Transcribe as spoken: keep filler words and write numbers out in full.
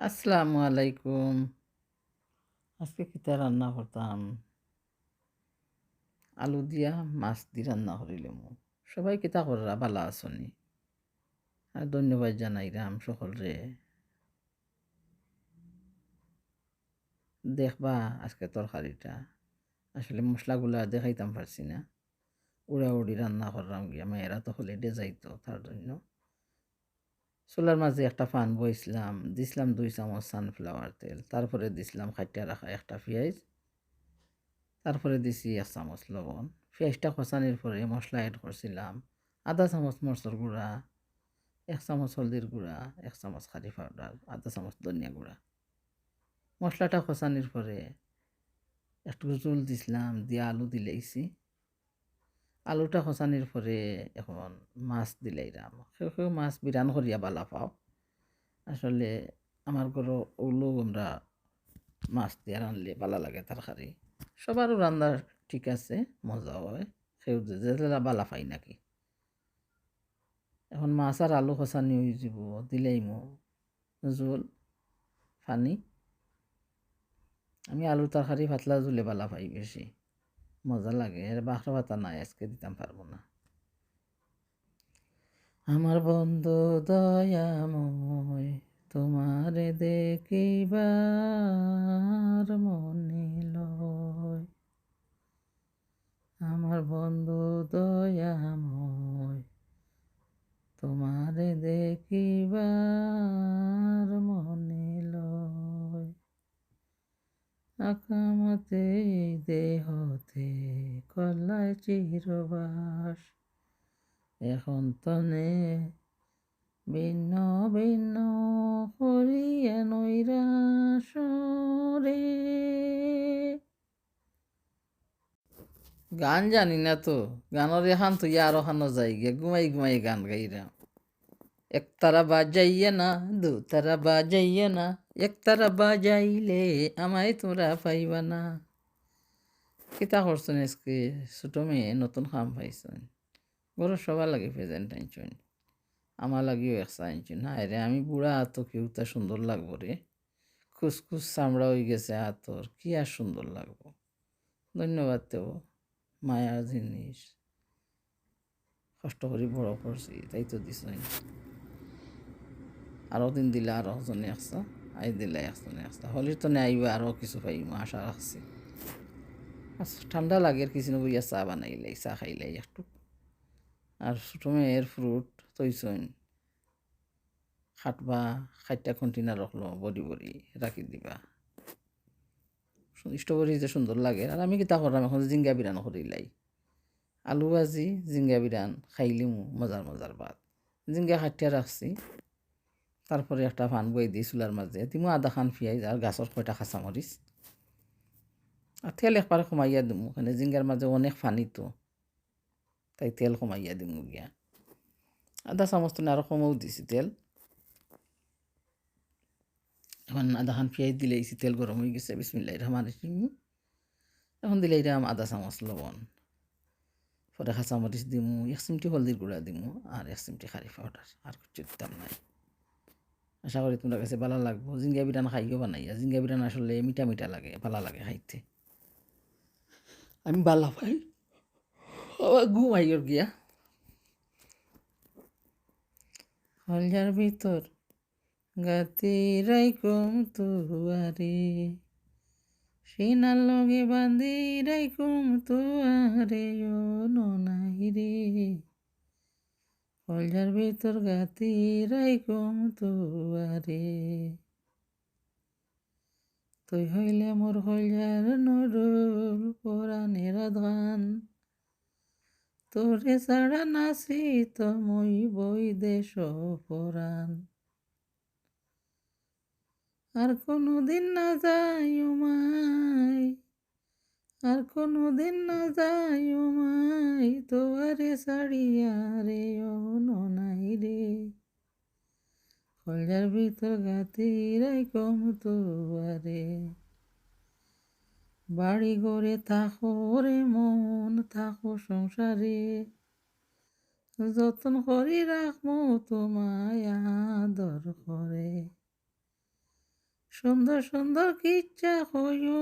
আসসালামু আলাইকুম। আজকে কিতা রান্না করতাম? আলু দিয়া মাছ দি রান্না করিলাম। সবাই কিতা কররা, বালা আছনি? আর ধন্যবাদ জানাইরাম সকলরে। দেখবা আজকে তরকারিটা, আসলে মশলাগুলা দেখাইতাম পারছি না, উড়াউড়ি রান্না করলাম গিয়া, মেয়েরা তো হলিডে যাইতো তার জন্য। চুলার মাঝে একটা pan বইছলাম, দিছলাম দুই চামচ sunflower তেল, তারপরে দিছলাম কাটিয়া রাখা একটা পিয়াইজ, তারপরে দিছি এক চামচ লবণ। পিয়াইজটা কষানির পরে মশলা add করছিলাম, আধা চামচ মরচর গুঁড়া, এক চামচ হলদির গুঁড়া, এক চামচ curry powder, আধা চামচ ধনিয়া গুঁড়া। মশলাটা কষানির পরে একটু জুল দিছলাম, দিয়া আলু দিলাইছি। আলুটা কষানির পরে এখন মাছ দিলাইরাম। কেউ কেউ মাছ বিরান করিয়া বালা পাও, আসলে আমার ঘরো অউলো আমরা মাছ দিয়া রানলে বালা লাগে তরকারি। সবারও রান্দা ঠিক আছে, মজা অয়, কেউ যে যেলা বালা পাই নাকি। এখন মাছ আর আলু কষানি অইযিবো, দিলাইমু জুল, পানি। আমি আলুর তরকারি পাতলা জুলে বালা পাই বেশি, মজা লাগে। এর বাখরা পাতা নাই, আজকে দিতাম পারবো না। আমার বন্ধু দয়াময়, তোমারে দেখিবার মনে লয়। আমার বন্ধু দয়াময়, তোমারে দেখিবার মনে লয়। আকামাতে এই দেহতে করলায় চিরবাস, এখন তনে ভিন্ন ভিন্ন করিয়া নৈরাশ রে। গান জানি না তো, গানর এখান থইয়া আরো খানো যাই গিয়া, ঘুমাই ঘুমাই গান গাইরাম। একতারা বাজাইয়া না, দুতারা বাজাইয়া না, একতারা বাজাইলে আমায় তোমরা পাইবা না। কিতা করছইন আজকে? ছোট মেয়ে নতুন কাম পাইছইন, ঘরর সবার লাগি present আনছইন, আমার লাগিও একসা আনছইন। হায় রে, আমি বুড়া আতো কিউতা সুন্দর লাগবো রে। খুসখুস চামড়া অইগেছে আতর, কি আর সুন্দর লাগবো। ধন্যবাদ দেবো, মায়ার জিনিস। কষ্ট করি বড় করছি, তাই তো দিছইন। আরো দিন দিলা আরো জনে একসা, আইজ দিলা একজনে একসা। হলির তনে আইবা আরো কিছু পাইমু, আশা রাখছি। আচ্ছা, ঠান্ডা লাগের, কিচেনো বইয়া চা বানাইলাই, চা খাইলাই একটু। আর ছোট মেয়ের fruit থইছইন, কাটবা, কাটিয়া container রাখলো, ভরি ভরি রাখি দিবা। সু-, strawberry যে সুন্দর লাগে। আর আমি কিতা করলাম, এখন ঝিঙ্গা বিরান করিলাই। আলু ভাজি, ঝিঙ্গা বিরান, খাইলিমু মজার মজার ভাত। ঝিঙ্গা কাটিয়া রাখছি, তারপরে একটা pan বই দিই চুলার মাঝে, দিমু আধা খান পিয়াইজ আর গাছর কয়টা কাঁচামরিচ। আর তেল একবারে কমাইয়া দিমু, কেনে ঝিঙ্গার মাঝে অনেক পানি তো। তাই তেল কমাইয়া দিমু গিয়া। আধা চামচ তো না, আরো কমও দিছি তেল। এখন আধা খান পিয়াইজ দিলাইছি, তেল গরম অইগেছে। বিসমিল্লাহির রহমানির রহিম। এখন দিলাইরাম আধা চামচ লবণ, পরে কাঁচামরিচ দিমু, এক চিমটি হলদির গুঁড়া দিমু, আর এক চিমটি curry powder, আর কিচ্ছু দিতাম নায়। আশা করি তুমরার কাছে বালা লাগবো। ঝিঙ্গা বিরান খাইও বানাইয়া, ঝিঙ্গা বিরান আসলে মিঠা মিঠা লাগে, বালা লাগে খাইতে। আমি বালা পাই। আবার ঘুমাইওর গিয়া। কলজার ভিতর গাতি রাইখুম তুয়ারে, সিনার লগে বান্ধি রাইখুম তুয়ারে, ও ননাই রে। কলজার ভিতর গাতি রাইখুম তুয়ারে। তুই হইলে মোর কলজার নুরুল, পরানের আদগান। তোরে ছাড়া নাচিত মুই বৈদেশ পরান। আর কোনোদিন না যাইও মাই, আর কোনোদিন না যাইও মাই, তোয়ারে ছাড়িয়া রে, ও ননাই রে। কলজার ভিতর গাতি রাইখুম তুয়ারে। বাড়ি ঘরে থাকো রে মন, থাকো সংসারে। যতন করি রাখমু তোমায় আদর করে। সুন্দর সুন্দর কিচ্ছা কইমু।